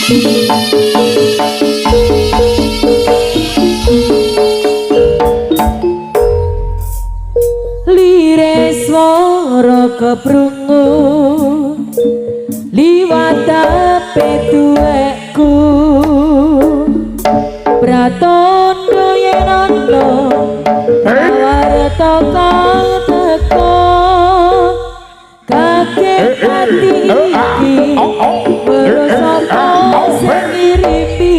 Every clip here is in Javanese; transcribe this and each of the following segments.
Lire swara keprungu liwat petuweku, pratondo yen ana pawarta kang teko, kaget ati iki weruh sapa sing ngiripi,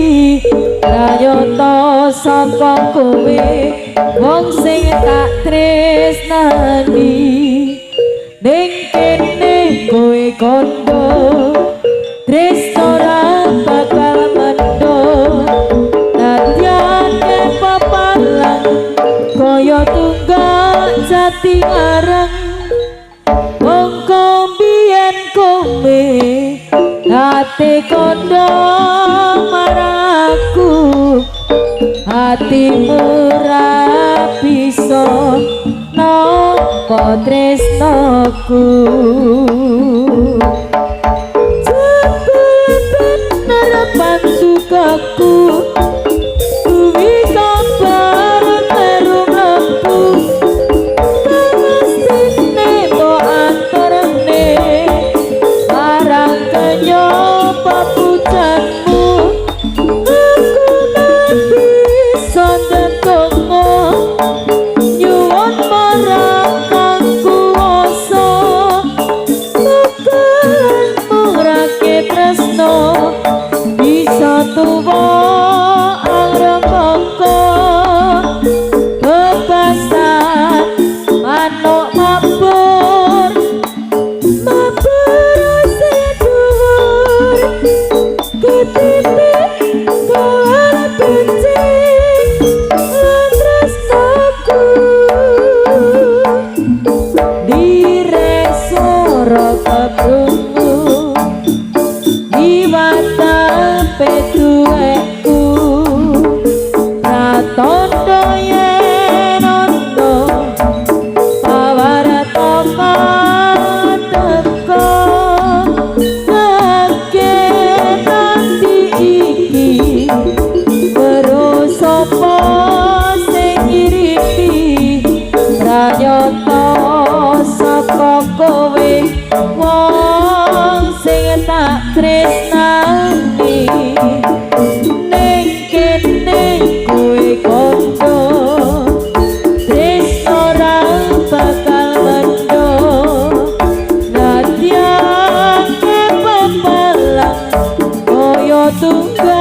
prayata saka kowe wong sing tak tresnani. Ning kene kowe kondo tresno ora bakal mendo, nadyan pepalang kaya tunggak jati areng. Mongko biyen kowe ate kondo marang aku, hatimu ra bisa nampa tresnaku. Jebul bener pandukaku kuwi kabar kleru mlebu, mestine mbok anterne marang kenya papujanmu. Aku tak bisa ndedonga nyuwun marang Kang Kuwasa, muga murake tresno bisa tuwa angrembaka. Bebasan manuk mabur mabur sing dhuwur, ketitik kawal becik lan tresnaku. Dire swara keprungu liwat petuweku, pratondo yen ana pawarta kang teko, kaget ati iki weruh sapa sing ngiripi, prayata saka kowe wong sing tak tresnani. Ning kene kowe kondo tresno ora bakal mendo, nadyan pepelang kaya tunggak.